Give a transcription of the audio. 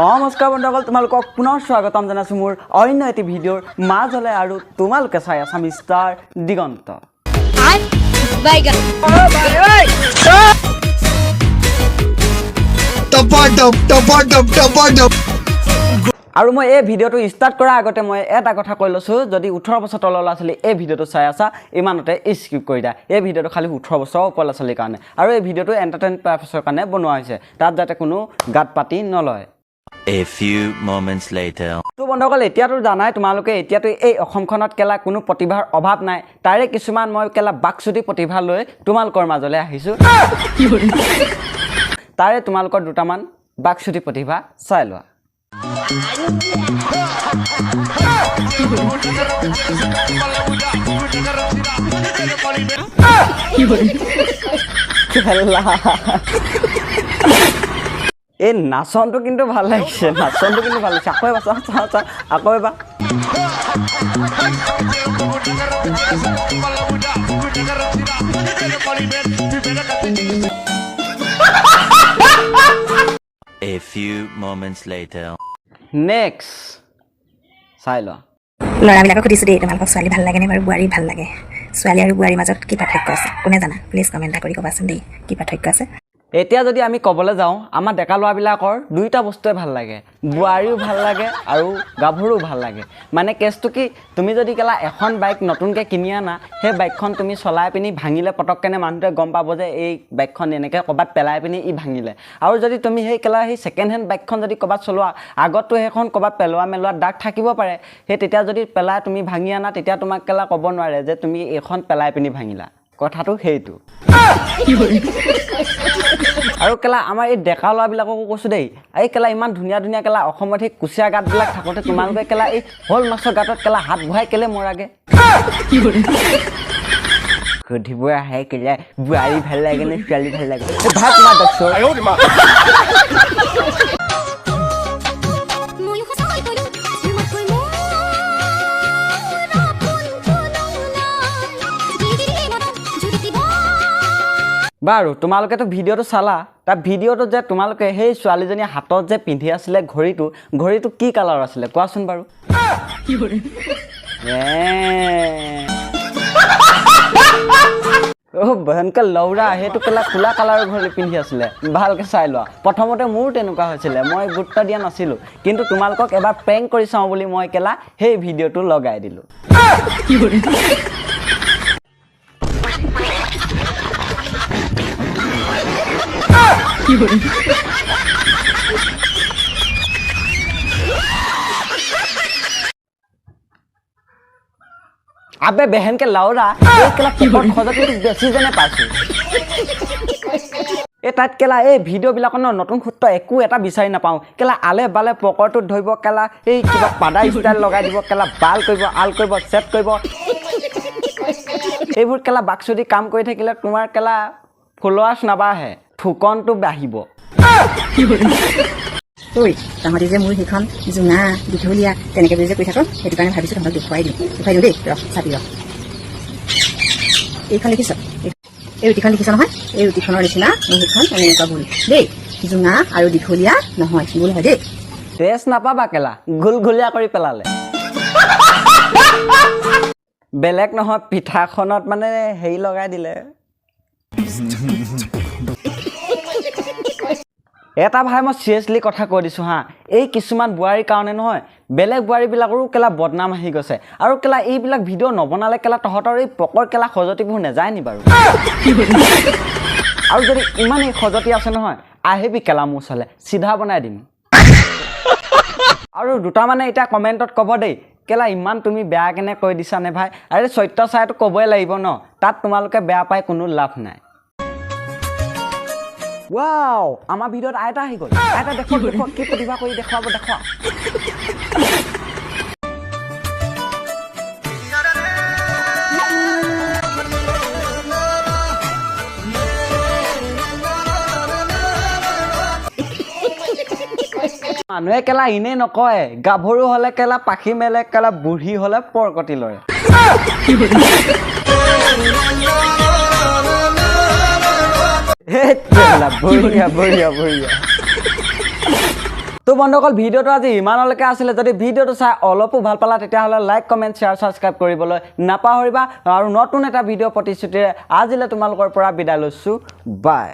নমস্কাৰ বন্ধুসকল, তোমালোকক পুনৰ স্বাগতম জনাইছোঁ মোৰ অন্য এটি ভিডিঅ'ৰ মাজলৈ আৰু তোমালোকে চাই আছা মিষ্টাৰ দিগন্ত। বাইগান। টপাটপ টপাটপ টপাটপ। আৰু মই এই ভিডিঅ'টো ষ্টাৰ্ট কৰাৰ আগতে মই এটা কথা কৈ লৈছোঁ, যদি 18 বছৰ তলৰ ল'ৰা ছোৱালী এই ভিডিঅ'টো চাই আছা, ইমানতে স্কিপ কৰি দিয়া। এই ভিডিঅ'টো খালি 18 বছৰৰ ওপৰ ল'ৰা ছোৱালীৰ কাৰণে আৰু এই ভিডিঅ'টো এণ্টাৰটেইন পাৰ্পাছৰ কাৰণে বনোৱা হৈছে, তাত যাতে কোনো গাত পাতি নলয়। A few moments later. তো বন্ধুসকল, এতিয়াতো জানাই তোমালোকে, এতিয়াতো এই অসমখনত কেলা কোনো প্ৰতিভাৰ অভাৱ নাই। তাৰে কিছুমান মই কেলা বাকচুটি প্ৰতিভা লৈ তোমালোকৰ মাজলৈ আহিছোঁ। তাৰে তোমালোকৰ দুটামান বাকচুটি প্ৰতিভা চাই লোৱা। কেলা, এই নাচনটো কিন্তু ভাল লাগিছে, নাচনটো কিন্তু ভাল লাগিছে। আকৌ এবাৰ চা চা চা, আকৌ এবাৰ। A few moments later. Next চাই লোৱা। ল'ৰাবিলাকক সুধিছোঁ দেই, তোমালোকক ছোৱালী ভাল লাগেনে বাৰু বোৱাৰী ভাল লাগে? ছোৱালী আৰু বোৱাৰীৰ মাজত কি পাৰ্থক্য আছে, কোনে জানা? প্লিজ কমেণ্ট এটা কৰি ক'বাচোন দেই, কি পাৰ্থক্য আছে। এতিয়া যদি আমি ক'বলৈ যাওঁ, আমাৰ ডেকা ল'ৰাবিলাকৰ দুয়োটা বস্তুৱে ভাল লাগে, বোৱাৰীও ভাল লাগে আৰু গাভৰুও ভাল লাগে। মানে কেছটো কি, তুমি যদি কেলা এখন বাইক নতুনকৈ কিনি আনা, সেই বাইকখন তুমি চলাই পিনি ভাঙিলে পটককেনে মানুহটোৱে গম পাব যে এই বাইকখন এনেকৈ ক'ৰবাত পেলাই পিনি ই ভাঙিলে। আৰু যদি তুমি সেই কেলা সেই ছেকেণ্ড হেণ্ড বাইকখন যদি ক'ৰবাত চলোৱা, আগততো সেইখন ক'ৰবাত পেলোৱা মেলোৱা দাগ থাকিব পাৰে, সেই তেতিয়া যদি পেলাই তুমি ভাঙি আনা, তেতিয়া তোমাক কেলা ক'ব নোৱাৰে যে তুমি এইখন পেলাই পিনি ভাঙিলা। কথাটো সেইটো। আৰু কেলা আমাৰ এই ডেকা ল'ৰাবিলাককো কৈছোঁ দেই, এই কেলা ইমান ধুনীয়া ধুনীয়া কেলা অসমত সেই কুচিয়া গাঁতবিলাক থাকোঁতে তোমালোকে কেলা এই শ'ল মাছৰ গাঁতত কেলা হাত বহাই কেলে মৰাগে? সুধিব আহে কেলে বোৱাৰী ভাল লাগে নে ছোৱালী ভাল লাগে? ভাত মা দেখছো। ময়ো সঁচাকৈ ক'লো, তোমাতকৈ মোৰ আপোন কোনো নাই। গিৰি মৰম জুৰি দিব। বাৰু তোমালোকেতো ভিডিঅ'টো চালা, তাৰ ভিডিঅ'টোত যে তোমালোকে সেই ছোৱালীজনীয়ে হাতত যে পিন্ধি আছিলে ঘড়ীটো, ঘড়ীটো কি কালাৰ আছিলে কোৱাচোন বাৰু? এ অ' ভয়ংকৰ লৌৰা, সেইটো কেলা ক'লা কালাৰৰ ঘড়ী পিন্ধি আছিলে। ভালকৈ চাই লোৱা। প্ৰথমতে মোৰো তেনেকুৱা হৈছিলে, মই গুৰুত্ব দিয়া নাছিলোঁ, কিন্তু তোমালোকক এবাৰ প্ৰেংক কৰি চাওঁ বুলি মই কেলা সেই ভিডিঅ'টো লগাই দিলোঁ। আবে বেহেনকে লাউৰা, এই কেলা পকত খজুৱতিটো বেছি যেনে পাইছোঁ। এই তাত কেলা এই ভিডিঅ'বিলাকৰ ন নতুন সূত্ৰ একো এটা বিচাৰি নাপাওঁ। কেলা আলে বালে পকৰটোত ধৰিব, কেলা এই কিবা পাদা ষ্টাইল লগাই দিব, কেলা বাল কৰিব, আল কৰিব, চেট কৰিব। এইবোৰ কেলা বাকচুদি কাম কৰি থাকিলে তোমাৰ কেলা ফলোৱাৰ্ছ নাবাঢ়ে, থুকনটো বাঢ়িব। ঐ, তহঁতি যে মোৰ সেইখন জোঙা দীঘলীয়া তেনেকৈ বুলি যে কৈ থাক, সেইটো কাৰণে ভাবিছোঁ তহঁতক দেখুৱাই দিওঁ, দেখুৱাই দিওঁ দেই। ৰ, চাবি ৰ। এইখন দেখিছ? এই ৰুটিখন দেখিছ নহয়? এই ৰুটিখনৰ নিচিনা মোৰ সেইখন এনেকুৱা গোল দেই, জোঙা আৰু দীঘলীয়া নহয়, গোল হয় দেই। তেজ নাপাবা কেলা, গোলঘুলীয়া কৰি পেলালে। বেলেগ নহয়, পিঠাখনত মানে হেৰি লগাই দিলে। এটা ভাই মই চিৰিয়াছলি কথা কৈ দিছোঁ হা, এই কিছুমান বোৱাৰীৰ কাৰণে নহয়, বেলেগ বোৱাৰীবিলাকৰো কেলা বদনাম আহি গৈছে। আৰু কেলা এইবিলাক ভিডিঅ' নবনালে কেলা তহঁতৰ এই পকৰ কেলা খজুৱতিবোৰ নাযায় নি বাৰু? আৰু যদি ইমানেই খজুৱতি আছে নহয়, আহিবি কেলা মোৰ ওচৰলৈ, চিধা বনাই দিম। আৰু দুটামানে এতিয়া কমেণ্টত ক'ব দেই, কেলা ইমান তুমি বেয়া কেনে কৈ দিছানে ভাই? আৰে সত্য চাইতো ক'বই লাগিব ন, তাত তোমালোকে বেয়া পাই কোনো লাভ নাই। ৱাও, আমাৰ ভিডিঅ'ত আইতা আহি গ'ল। আইতা দেখুৱাওক দেখুৱাওক, কি প্ৰতিভা কৰি দেখুৱাব দেখুৱা। মানুহে কেলা এনেই নকয়, গাভৰু হ'লে কেলা পাখি মেলে, কেলা বুঢ়ী হ'লে পৰকটি লৰে। কেলা, বঢ়িয়া বঢ়িয়া বঢ়িয়া। তো বন্ধুসকল, ভিডিঅ'টো আজি ইমানলৈকে আছিলে। যদি ভিডিঅ'টো চাই অলপো ভাল পালা, তেতিয়াহ'লে লাইক, কমেণ্ট, শ্বেয়াৰ, ছাবস্ক্ৰাইব কৰিবলৈ নাপাহৰিবা। আৰু নতুন এটা ভিডিঅ' প্ৰতিশ্ৰুতিৰে আজিলৈ তোমালোকৰ পৰা বিদায় লৈছোঁ। বাই।